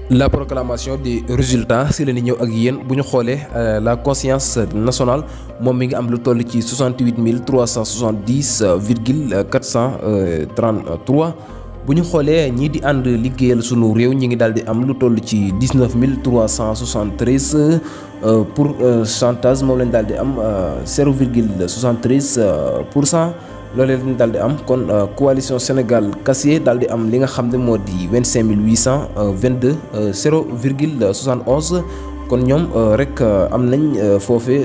La proclamation des résultats si la ni ñëw ak yéen bu ñu xoolee la conscience nationale moom mi ngi am lu toll ci 68 370 virgule 433 bu ñu xoolee ñii di ànd liggéeyal sunu réew ñi ngi daal di am lu toll ci 19 373 pourcentage moom lañ daal di am 0,73%. loolee lañ daal di am kon coalition Sénégal Kassier daal di am li nga xam ne moo di 25 822 0,71 kon ñoom rek am nañ foofe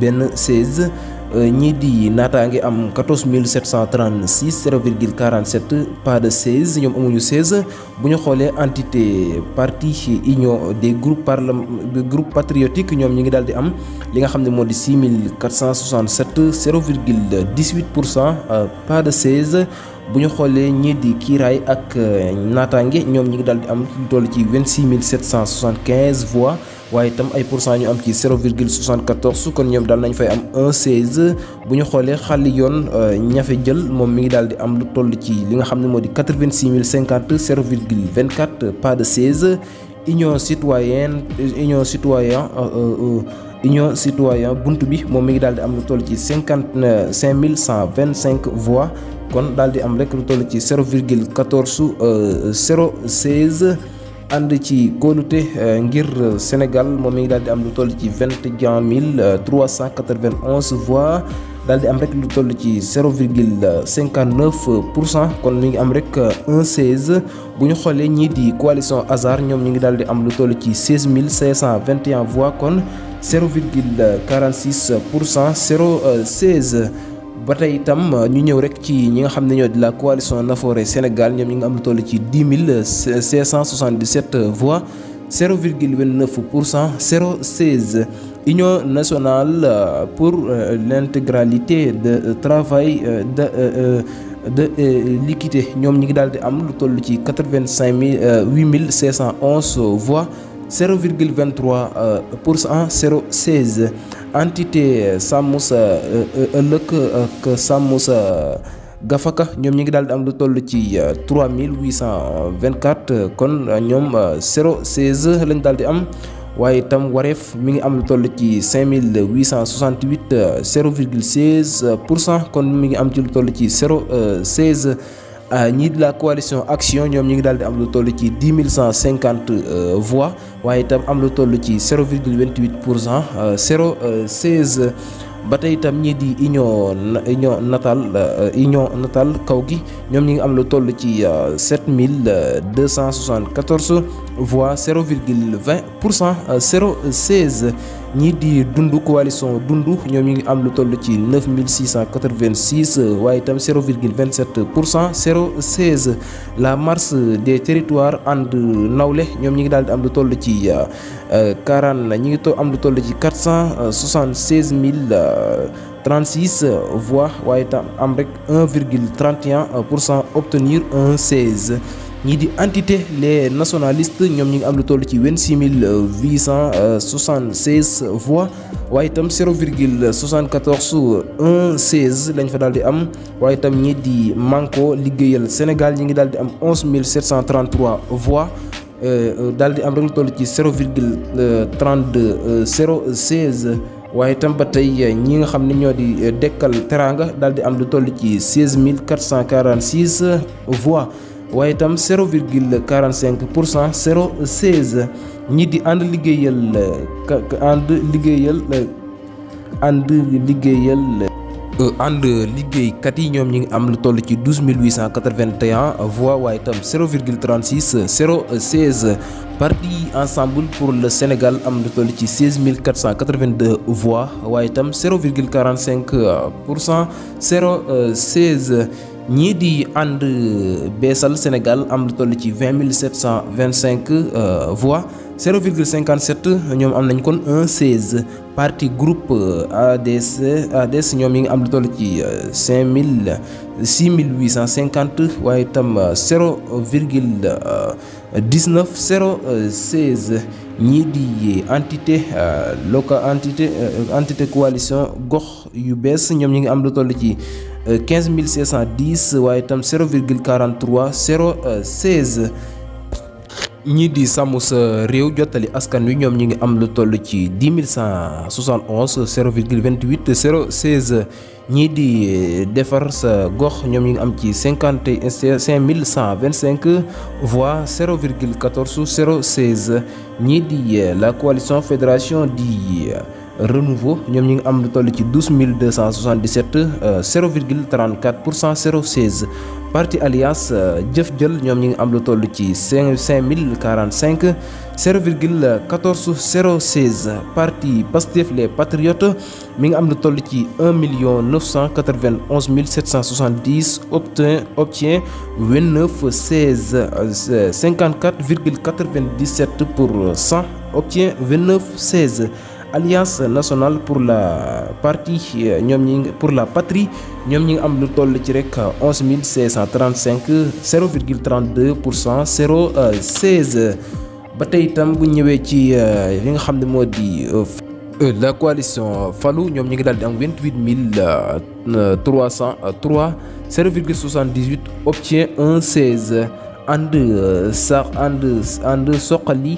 benn 16 ñii di naataange am 14 736 0,47 pas de 16 ñoom amuñu 16 bu ñu xoolee entité parti union des groupes patriotiques ñoom ñi ngi daal di am li nga xam ne moo di 6 467 0,18%, pas de 16 bu ñu xoolee ñii di kiiraay ak naataange ñoom ñi ngi daal di am lu toll ci 26 775 voix waaye itam ay pourcent ñu am ci 0,74 kon ñoom daal nañ fay am 1,16 bu ñu xoolee xàlli yoon ñafe jël moom mi ngi daal di am lu toll ci li nga xam ne moo di 86 050 0,24 pas de 16 union citoyen buntu bi moom mi ngi daal di am lu toll ci 55 125 voix kon daal di am rek lu toll ci 0,14 0,16 ànd ci kóolute ngir Sénégal moom mi ngi daal di am lu toll ci 21 391 voix daal di am rek lu toll ci 0,59% kon mi ngi am rek 1,16 bu ñu xoolee ñii di coalition Hasard ñoom ñi ngi daal di am lu toll ci 16 521 voix kon 0,46% 0,16 ba tey itam ñu ñëw rek ci ñi nga xam ne ñoo di la coalition Nafoore Sénégal ñoom ñi nga am lu toll ci 10 577 voix 0,29% 0,16 Union nationale pour l'intégralité de travail de l'équité ñoom ñi ngi daal di am lu toll ci 8 511 voix 0,23% 0,16 entité sàmm sa ëllëg ak sàmm sa gafaka ñoom ñi ngi daal di am lu toll ci 3824 kon ñoom 0,16 lañ daal di am waaye itam wareef mi ngi am lu toll ci 5868 0,16% kon mi ngi am ci lu toll ci 0,16 ñii di la coalition action ñoom ñi ngi daal di am lu toll ci 10 150 voix waaye itam am lu toll ci 0,28% 0,16 ba tey itam ñii di union natal kaw gi ñoom ñi ngi am lu toll ci 7274 voix 0,20% 0,16 ñii di dundu coalition dundu ñoom ñi ngi am lu toll ci 9686 waaye itam 0,27% 0,16 la marche des territoires ànd nawle ñoom ñi ngi daal di am lu toll ci 476 036 voix waaye itam am rek 1,31% obtenir 1,16 ñii di entité les nationalistes ñoom ñi ngi am lu toll ci 26 876 voix waaye itam 0,74 1,16 lañ fa daal di am waaye itam ñii di Manko liggéeyal Sénégal ñi ngi daal di am 11 733 voix daal di am rek lu toll ci 0,32 0,16 waaye itam ba tey ñi nga xam ne ñoo di dekkal teranga daal di am lu toll ci 16 446 voix waaye itam 0,45% 0,16 ñii di ànd liggéeykat yi ñoom ñi ngi am lu toll ci 12 881 voix waaye itam 0,36 0,16 parti ensemble pour le Sénégal am lu toll ci 16 482 voix waaye itam 0,45% 0,16 ñii di ànd beesal Sénégal am lu toll ci 20 725 voix 0,57 ñoom am nañ kon 1,16 parti groupe ADS ñoom yi ngi am lu toll ci 6850 waaye itam 0,19 0,16 ñii di entité entité coalition gox yu bees ñoom ñi ngi am lu toll ci 15 610 waaye itam 0,43 0,16 ñii di sàmm sa réew jottali askan wi ñoom ñi ngi am lu toll ci 10 171 0,28 016 ñii di defar sa gox ñoom ñi ngi am ci 55 125 voix 0,14 016 ñii di la coalition fédération di renouveau ñoom ñi ngi am lu toll ci 12 277 0,34 016 parti alliance jëf jël ñoom ñi ngi am lu toll ci 5045 0,14 016 parti Pastef les patriotes mi ngi am lu toll ci 1 991 770 obtient 29 16 54,97% obtient 29 16 Alliance nationale pour la partie pour la patrie ñoom ñi ngi am lu toll ci rek 11 535 0,32% 016 ba tey itam bu ñëwee ci li nga xam ne moo di la coalition Fallu ñoom ñi ngi daal di am 28 303 0,78 obtient 1,16 ànd soqali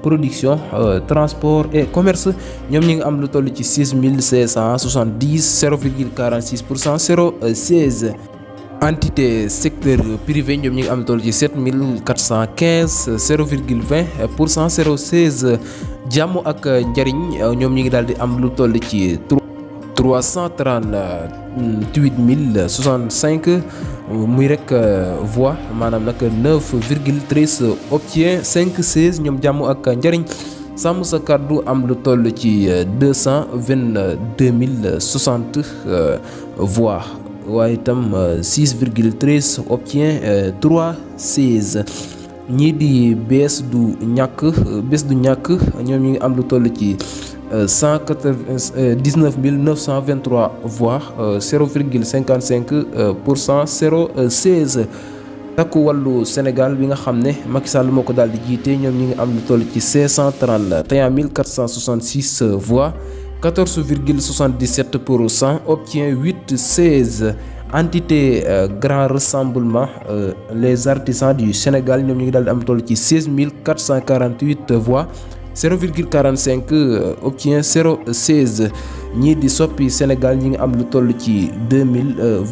production transport et commerce ñoom ñi ngi am lu toll ci 6 570 0,46% 016 entité secteur privé ñoom ñi ngi am lu toll ci 7 415 0,20% 016 jàmm ak njariñ ñoom ñi ngi daal di am lu toll ci 338 065 muy rek voix maanaam nag 9,13 obtient 5,16 ñoom jàmm ak njariñ sàmm sa kàddu am lu toll ci 222 060 voix waaye itam 6,13 obtient 3,16 ñii di bees du ñàkk ñoom ñu ngi am lu toll ci 119 923 voix 0,55% 016 takku wàllu Sénégal bi nga xam ne Macky Sall moo ko daal di jiite ñoom ñi ngi am lu toll ci 531 466 voix 14,77% obtient 8,16 entité grand rassemblement les artisans du Sénégal ñoom ñi ngi daal di am lu toll ci 16 448 voix 0,45 obtient 0,16 ñii di soppi Sénégal ñi ngi am lu toll ci 22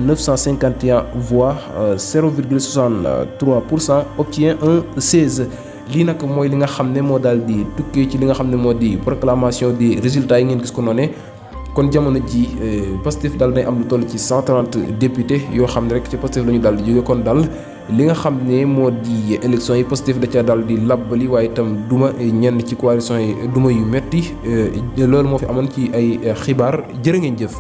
951 voix 0,63% obtient 1,16 lii nag mooy li nga xam ne moo daal di tukkee ci li nga xam ne moo di proclamation des résultats yi ngeen gis ko noonu kon jamono ji Pastef daal day am lu toll ci 130 députés yoo xam ne rek ci Pastef la ñu daal di jóge kon daal li nga xam ne moo di élection yi Pastef da ca daal di labbali waaye itam duma ñenn ci coalition yi duma yu metti loolu moo fi amoon ci ay xibaar jërë ngeen jëf.